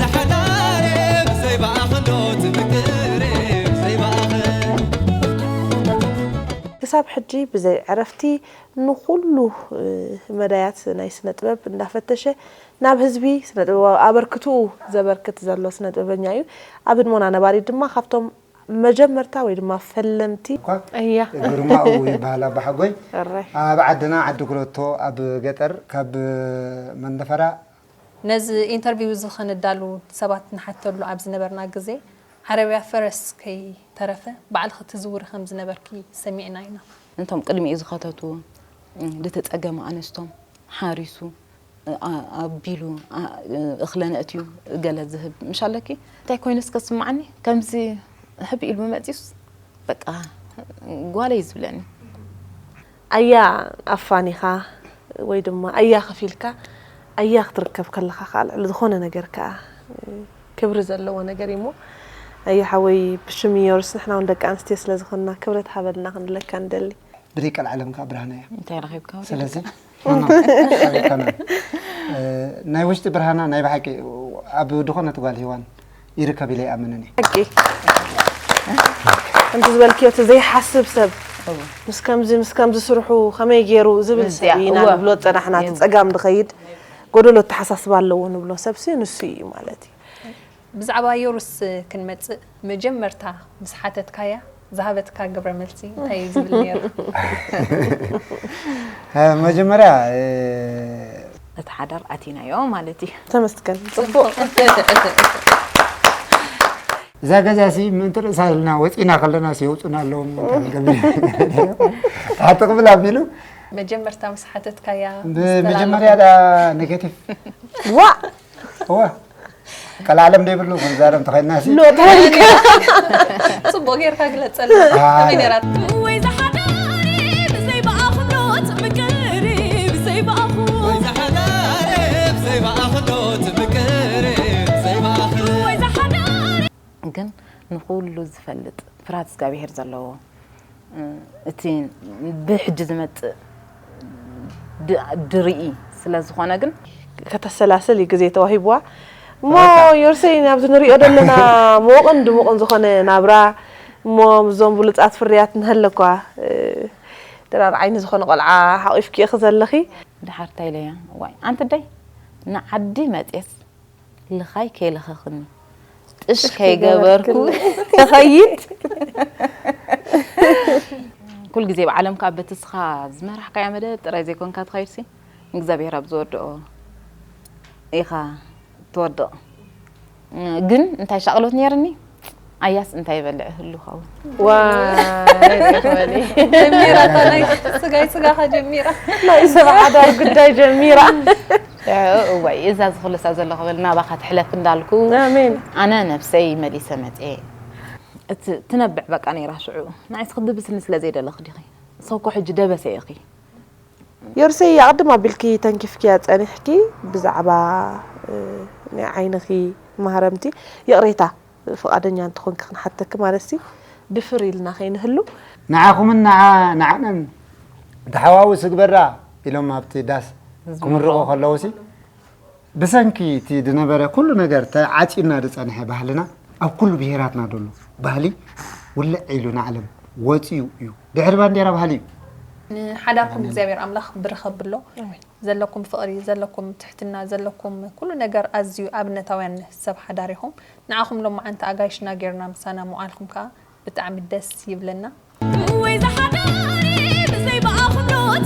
ዝሓዳረ ብዘይ ብኣኽንዶ ትምክር ብዘይ ብኣኽን ክሳብ ሕጂ ብዘይ ዕረፍቲ ንኹሉ መዳያት ናይ ስነ ጥበብ እንዳፈተሸ ናብ ህዝቢ ስነ ጥበባዊ ኣበርክትኡ ዘበርክት ዘሎ ስነ ጥበበኛ እዩ። ኣብ ህድሞና ነባሪ ድማ ካብቶም መጀመርታ ወይ ድማ ፈለምቲ እያ ግርማኡ ይበሃል ኣባሓጎይ። ኣብ ዓድና ዓዲ ጉረቶ ኣብ ገጠር ካብ መንደፈራ ነዚ ኢንተርቪው እዚ ክንዳሉ ሰባት ንሓተሉ ኣብ ዝነበርና ግዜ ዓረብያ ፈረስ ከይተረፈ ባዕልኺ ትዝውሪ ከም ዝነበርኪ ሰሚዕና ኢና። ነቶም ቅድሚኡ ዝኸተቱ ዝተፀገሙ ኣነስቶም ሓሪሱ ኣቢሉ እኽለ ነእትዩ ገለ ዝህብ ምሽ ኣለኪ እንታይ ኮይኑ እስከ ዝስምዓኒ ከምዚ ሕብ ኢሉ መፂኡስ በቃ ጓለይ ዝብለኒ ኣያ ኣፋኒኻ ወይ ድማ ኣያ ከፊልካ ኣያ ክትርከብ ከለኻ ከዓ ልዕሊ ዝኾነ ነገር ከዓ ክብሪ ዘለዎ ነገር እዩ እሞ ኣያ ሓወይ ብሽም ዮርስ ንሕና እውን ደቂ ኣንስትዮ ስለ ዝኾንና ክብረት ሃበልና ክንብለካ ንደሊ። ብደይ ቀልዓለም ከዓ ብርሃና እያ። እንታይ ረኺብካ ወዲ ስለዚ ደቂ? ናይ ውሽጢ ብርሃና ናይ ብሓቂ ኣብ ድኾነት ጓል ሂዋን ይርከብ ኢለ ይኣምንን እየ። ሓቂ ከምቲ ዝበልክዮ እቲ ዘይሓስብ ሰብ ምስ ከምዚ ምስ ከምዚ ስርሑ ከመይ ገይሩ ዝብል ሰብ ኢና ንብሎ ዝፀናሕና እቲ ፀጋም ዝኸይድ ጎደሎ ኣተሓሳስባ ኣለዎ ንብሎ ሰብሲ ንሱ እዩ ማለት እዩ። ብዛዕባ ዮሩስ ክንመጽእ፣ መጀመርታ ምስ ሓተትካያ ዝሃበትካ ግብረ መልሲ እንታይ እዩ ዝብል ነይሩ? መጀመርያ እቲ ሓዳር ኣቲናዮ ማለት እዩ። ተመስገን። ጽቡቕ። እዛ ገዛ ሲ ምእንቲ ርእሳ ኢልና ወፂና ከለና ሲ የውፁና ኣለዎም። ሓቲ ክብል ኣቢሉ መጀመርታ ምስ ሓተትካያ መጀመርያ ዳ ኔጌቲቭ ዋ እወ ቀላዓለም ደይብሉ ክንዛረብ እንተኸይንና ሲ ኖ ተባሂልካ ጽቡቅ ጌርካ ግለጸልና ከመይ ነይራ ወይ ዝሓዳሪ ብዘይ ብኣኽብሮት ምቅሪ ብዘይ ብኣኹ ወይ ዝሓዳሪ ብዘይ ብኣኽብሮት ምቅሪ ብዘይ ብኣኹ ወይ ዝሓዳሪ ግን ንኹሉ ዝፈልጥ ፍርሃት እግዚኣብሄር ዘለዎ እቲ ብሕጂ ዝመፅእ ድርኢ ስለ ዝኾነ ግን ከተሰላስል እዩ ግዜ ተዋሂብዋ እሞ ዮርሰይ ናብዚ ንሪኦ ዘለና ምዉቕን ድሙቕን ዝኾነ ናብራ እሞ ምዞም ብሉፃት ፍርያት ንሀለኳ ድራር ዓይኒ ዝኾነ ቆልዓ ሓቂፍኪ ኢኺ ዘለኺ ድሓር እንታይ ኢለያ ዋይ ኣንቲ ደይ ንዓዲ መፅየስ ልኻይ ከይለኸኽኒ ጥሽ ከይገበርኩ ተኸይድ ኩል ግዜ ብዓለም ከዓ በቲ ስኻ ዝመራሕካያ መደብ ጥራይ ዘይኮንካ ትኸይድሲ እግዚኣብሔር ኣብ ዝወድኦ ኢኻ ትወድቕ ግን እንታይ ሻቕሎት ነይርኒ ኣያስ እንታይ ይበልዕ ህሉ ኸውን ጀሚራ ናይ ስጋይ ስጋኻ ጀሚራ ናይ ሰብ ሓዳር ጉዳይ ጀሚራ እዋይ እዛ ዝኽልሳ ዘለኹ በል ናባኻ ትሕለፍ እንዳልኩ ኣሜን ኣነ ነብሰይ መሊሰ መፅኤ እቲ ትነብዕ በቃ ነይራ ሽዑ ንዓይስ ክድብስኒ ስለ ዘይደለኽ ዲኺ ሰኮ ሕጂ ደበሰ ኢኺ ዮርሰይ ኣቕድም ኣቢልኪ ተንኪፍክያ ጸኒሕኪ ብዛዕባ ናይ ዓይንኺ ማህረምቲ ይቕሬታ ፍቓደኛ እንተኾንኪ ክንሓተኪ ማለት ሲ ድፍር ኢልና ከይንህሉ ንዓኹምን ንዓነን ተሓዋውስ ግበራ ኢሎም ኣብቲ ዳስ ክምርቑ ከለዉ ሲ ብሰንኪ እቲ ዝነበረ ኩሉ ነገር ተዓፂና ዝፀንሐ ባህልና ኣብ ኩሉ ብሄራትና ዘሎ ባህሊ ውልዕ ኢሉ ንዓለም ወፂኡ እዩ። ድሕሪ ባንዴራ ባህሊ እዩ። ንሓዳርኩም እግዚኣብሔር ኣምላኽ ብርኽ ኣብሎ። ዘለኩም ፍቕሪ፣ ዘለኩም ትሕትና፣ ዘለኩም ኩሉ ነገር ኣዝዩ ኣብነታውያን ሰብ ሓዳር ኢኹም። ንዓኹም ሎማዓንቲ ኣጋይሽና ጌርና ምሳና ምውዓልኩም ከኣ ብጣዕሚ ደስ ይብለና። ወይ ዝሓዳሪ ብዘይ ብኣኽብሮት